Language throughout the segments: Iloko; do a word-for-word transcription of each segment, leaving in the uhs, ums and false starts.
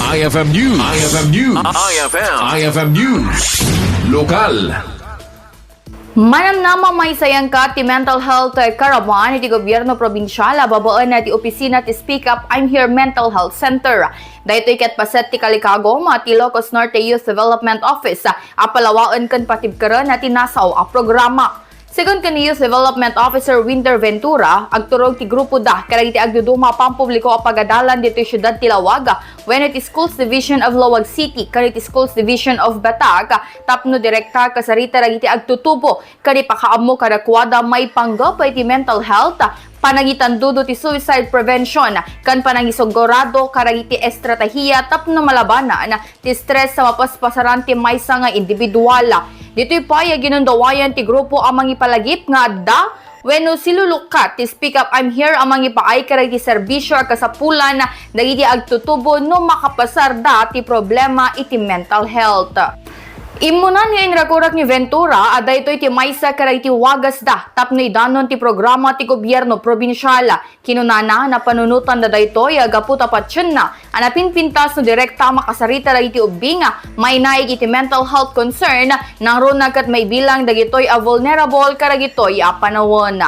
I F M News. I F M News. I F M. I F M News. Lokal. Manamnama, maysa ti mental health caravan iti gobyerno probinsial a babaen ti opisina ti Speak Up, I'm Here Mental Health Center. Daytoy ket paset ti kalikagum ti Ilocos Norte Youth Development Office a palawaen ken patibkeren ti nasao a programa. Segun ken ni Youth Development Officer Winter Ventura, agturog ti grupoda kadagiti agduduma a pampubliko a pagadalan ditoy siudad ti Laoag wenno iti Schools Division of Laoag City ken iti Schools Division of Batac tapno direkta a kasarita dagiti agtutubo ken ipakaammo kadakuada maipanggep iti mental health, panangitandudo ti suicide prevention, ken panangisigurado kadagiti estratehiya tapno malabanan ti stress a mapaspasaran ti maysa nga individual. Ditoy pay a ginundawayan ti grupo a mangipalagip nga adda wenno silulukat ti Speak Up, I'm Here a mangipaay kadagiti serbisio a kasapulan dagiti agtutubo no makapasarda ti problema iti mental health. Immuna nga inrakurak ni Ventura a daytoy ti maysa kadagiti wagasda tapno idanon ti programa ti gobyerno probinsial. Kinunana, napanunotanda daytoy a gapu ta patienna a napinpintas no direkta a makasarita dagiti ubbing a mainaig iti mental health concern, nangruna ket maibilang dagitoy a vulnerable kadagitoy a panawen.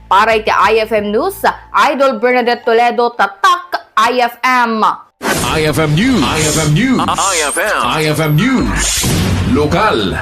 Para iti I F M News, Idol Bernadette Toledo, Tatak I F M. I F M News. I F M News. I F M. I F M News. Lokal.